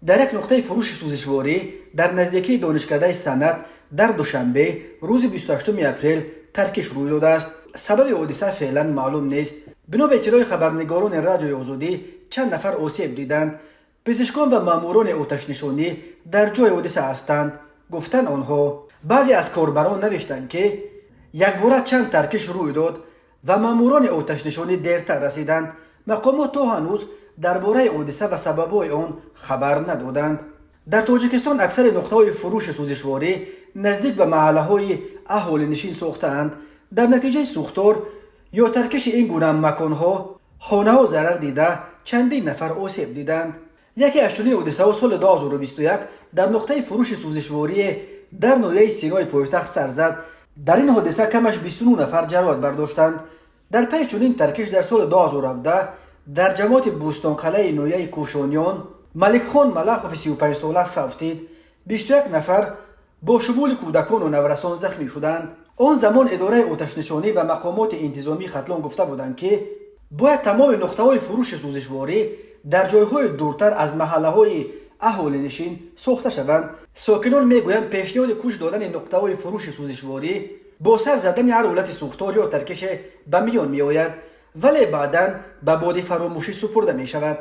Дар як нуқтаи фурӯши сӯзишворӣ дар наздикии Донишкадаи санъат дар Душанбе рӯзи 28 апрел таркиш рӯй додааст. Сабаби ҳодиса феълан маълум нест. Бино ба иттилои хабарнигорони Радиои Озодӣ, чанд нафар осеб диданд. Пизишкон ва маъмурони оташнишонӣ дар ҷои ҳодиса ҳастанд, гуфтанд онҳо. Баъзе аз корбарон навиштанд, ки якбора чанд таркиш рӯй дод ва маъмурони оташнишонӣ дертар расиданд. Мақомот то ҳанӯз дар бораи ҳодиса ва сабабҳои он хабар надоданд. Дар Тоҷикистон аксари нуқтаҳои фурӯши сӯзишворӣ наздик ба маҳаллаҳои аҳолинишин сохтаанд. Дар натиҷаи сӯхтор ё таркиши ин гуна маконҳо хонаҳо зарар дида, чандин нафар осеб диданд. Яке аз чунин ҳодисаҳо соли 2021 дар нуқтаи фурӯши сӯзишворие дар ноҳияи Синои пойтахт сар зад. Дар ин ҳодиса камаш 29 нафар ҷароҳат бардоштанд. Дар пайи чунин таркиш дар соли 2017 дар ҷамоати Бӯстонқалъаи ноҳияи Кӯшониён Маликхон Малахови 35сола фавтид. 21 нафар бо шумули кӯдакону наврасон захмӣ шуданд. Он замон идораи оташнишонӣ ва мақомоти интизомии Хатлон гуфта буданд, ки бояд тамоми нуқтаҳои фурӯши сӯзишворӣ дар ҷойҳои дуртар аз маҳаллаҳои аҳолинишин сохта шаванд. Сокинон мегӯянд, пешниҳоди кӯч додани нуқтаҳои фурӯши сӯзишворӣ бо сар задани ҳар ҳолати сӯхтор ё таркише ба миён меояд, вале баъдан ба боди фаромӯшӣ супурда мешавад.